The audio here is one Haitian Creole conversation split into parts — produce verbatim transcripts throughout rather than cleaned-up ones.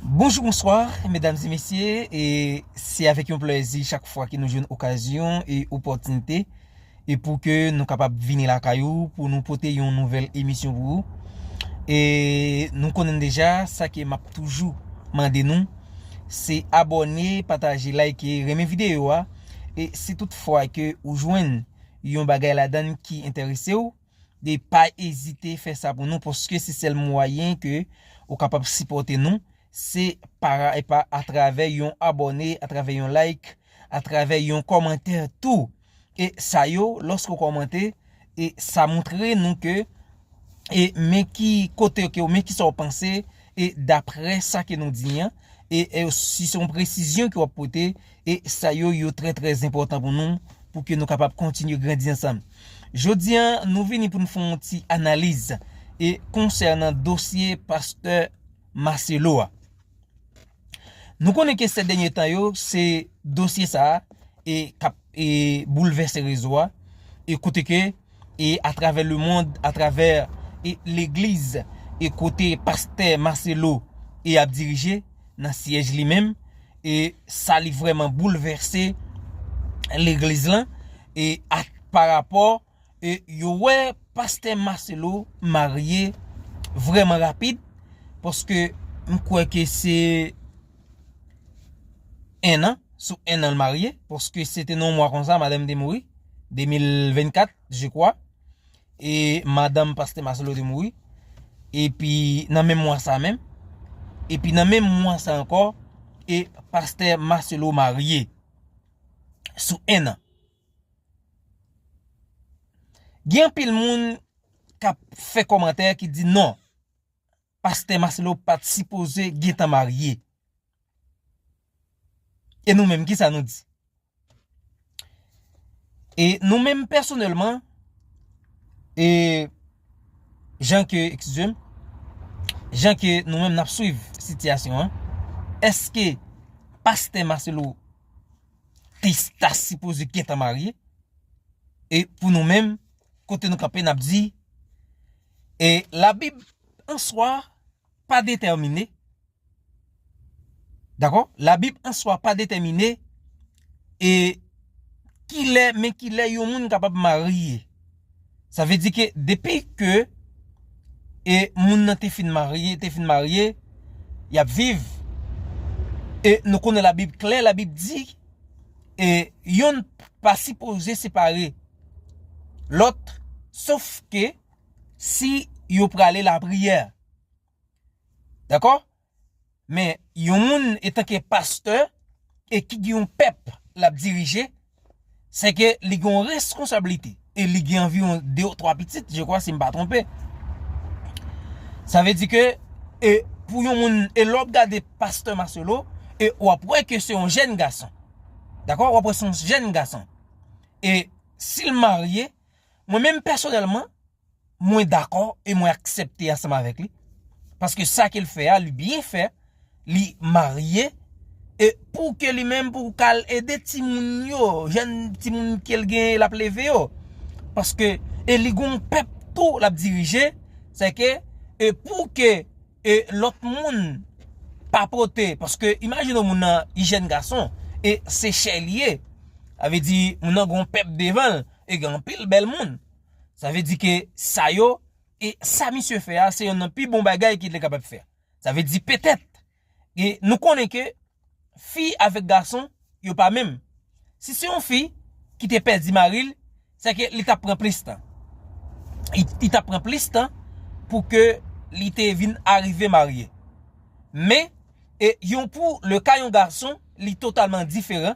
Bonjou, bonswa, medam e mesye, e se avèk yon plèzi chak fwa ke nou jwenn okazyon e opòtinite e pou ke nou kapab vini lakay ou pou nou pote yon nouvèl emisyon pou ou. E nou konnen deja sa ke m ap toujou mande nou, se abòne, pataje, like, renmen videyo a. E si toutfwa ke ou jwenn yon bagay ladan ki enterese w, e pa ezite fè sa pou nou, paske se sèl mwayen ke ou kapab sipòte nou, se pa, e pa atravè yon abòne, atravè yon like, atravè yon kòmantè tou. E sa yo, lòske w kòmante, e sa montre nou ke, e men ki kote ke, men ki sa w panse, e daprè sa ke nou di an, e, e si se yon presizyon ke w ap pote, e sa yo, yo trè, trè enpòtan pou nou, pou ke nou kapab kontinye grandi ansanm. Jodi a, nou vini pou n fè yon ti analiz, e konsènan dosye pastè Marcelo a. Nou konnen ke sèt dènye tan yo, se dosye sa a, e k ap, e boulvèse rezo a, e kote ke, e atravè lemonn, atravè, e legliz, e kote pastè Marcelo, e ap dirije nan syèj li menm, e sa li vrèman boulvèse legliz lan, e a, pa rapò, e yo wè pastè Marcelo marye vrèman rapid, paske m kwè ke se en an, sou en an l marye, paske se te nan yon mwa konsa, madanm te mouri, de mil vennkat, je crois, e madanm pastè Marcelo te mouri, epi nan menm mwa sa menm, epi nan menm mwa sa ankò, e pastè Marcelo marye, sou en an. Gen anpil moun k ap fè kòmantè ki di non, pastè Marcelo pa t sipoze gentan marye. E nou menm, kisa nou di? E nou menm pèsonèlman, e jan ke, eskize m, jan ke nou menm n ap swiv sitiyasyon an, èske pastè Marcelo te, ta sipoze gentan marye? E pou nou menm, kote nou kanpe, n ap di, e Labib an swa pa detèmine, dakò? Labib an swa pa detèmine, e kilè, men kilè yon moun kapab marye. Sa vle di ke depi ke, e moun nan te fin marye, te fin marye, y ap viv. E nou konnen Labib klè, Labib di, e yonn pa sipoze separe lòt, sof ke si yo prale lapriyè. Dakò? Men yon moun, etanke pastè, e ki gen yon pèp l ap dirije, se ke li gen yon reskonsablite. E li gen anviwon de ou twa pitit, je crois, si m pa twonpe. Sa vle di ke, e pou yon moun, e lè w ap gade pastè Marcelo, e w ap wè ke se yon jèn gason. Dakò? W ap wè se yon jèn gason. E si l marye, mwen menm pèsonèlman, mwen dakò e mwen aksepte ansanm avèk li. Paske sa ke l fè a, li byen fè, li marye, e pou ke li menm pou k al ede timoun yo, jèn timoun ke l genyen, l ap leve yo. Paske, e li gen yon pèp tou l ap dirije, se ke, e pou ke, e lòt moun pa pote, paske imajine w moun nan, li jèn gason, e se chè li ye. Sa vle di, moun nan gen yon pèp devan l, e gen anpil bèl moun. Sa vle di ke sa yo, e sa misye fè a, se yonn nan pi bon bagay ke li te kapab fè. Sa vle di petèt, e nou konnen ke fi avèk gason, yo pa menm. Si se yon fi ki te pèdi mari l, se ke li t ap pran plis tan. Li, li t ap pran plis tan pou ke li te vin arive marye. Men, e yon pou le ka yon gason, li totalman diferan,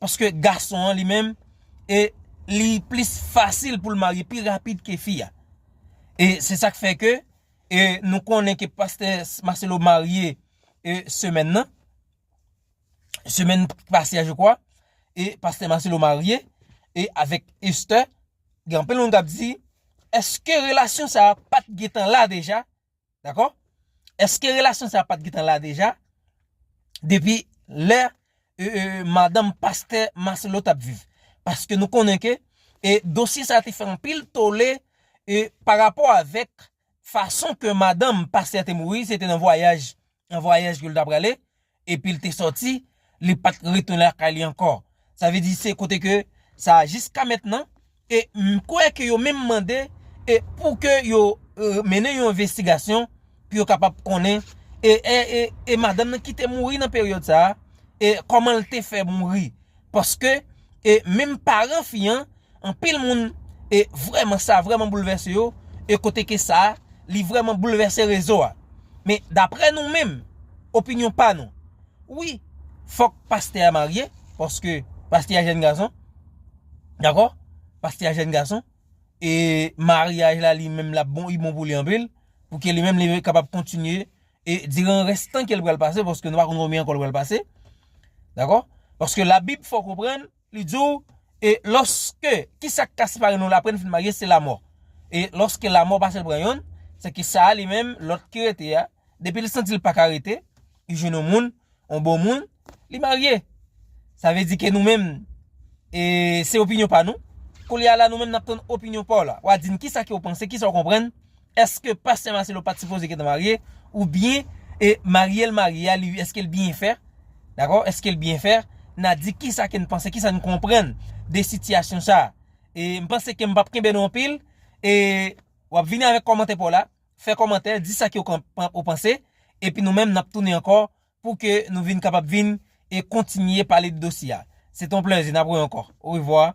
paske gason an li menm, e li plis fasil pou l marye, pi rapid ke fi a. E se sa k fè ke, e nou konnen ke pastè Marcelo marye, e semèn nan, semèn pase a, je crois, e pastè Marcelo marye, e avèk Esther, gen anpil moun k ap di, èske relasyon sa a pa t gentan la deja? Dakò? Èske relasyon sa a pa t gentan la deja? Depi lè, e, e, madanm pastè Marcelo t ap viv. Paske nou konnen ke, e, dosye sa a te fè anpil tole, e, pa rapò avèk fason ke madanm pastè te mouri, se te nan vwayaj, nan vwayaj ke l ta prale, epi l te sòti, li pa t retounen lakay li ankò. Sa vle di se kote ke sa jiska mentnan, e m kwè ke yo menm mande e pou ke yo e, mennen yon envestigasyon pou yo kapab konnen e, e, e, e madanm nan ki te mouri nan peryòd sa a, e kòman l te fè mouri. Paske e, menm paran fi an, anpil moun e vrèman sa vrèman boulvèse yo, e kote ke sa li vrèman boulvèse rezo a. Men daprè nou menm, opinyon pa nou, wi, fòk pastè a marye, paske pastè a jèn gason, dakò? Pastè a jèn gason, e maryaj la li menm l ap bon, li bon pou li anpil, pou ke li menm li kapab kontinye e diran restan ke l pral pase, paske nou pa konn konbyen ankò l pral pase. Dakò? Paske Labib fè w konprann, li di w, e lòske, kisa k ka separe nou la apre n fin marye, se lamò. E lòske lamò pase l pran yonn, se ke sa a li menm, lòt ki rete a, depi l santi l pa ka rete, li jwenn yon moun, yon bon moun, li marye. Sa vle di ke nou menm, e se opinyon pa nou. Koulye a la, nou menm n ap tann opinyon pa w la. W a di n kisa ke w panse, kisa w konprann. Èske pastè Marcelo pa t sipoze gentan marye? Oubyen e marye l marye a, li, èske l byen fè? Dakò? Èske l byen fè? N a di kisa ke n panse, kisa n konprann de sitiyasyon sa a. E m panse ke m p ap kenbe nou anpil. E w ap vini avèk kòmantè pa w la. Fè kòmantè, di sa ke w kan- w panse. Epi nou menm, n ap tounen ankò pou ke nou vin kapab vin e kontinye pale de dosye a. Se te yon plèzi, n ap wè ankò. Orevwa.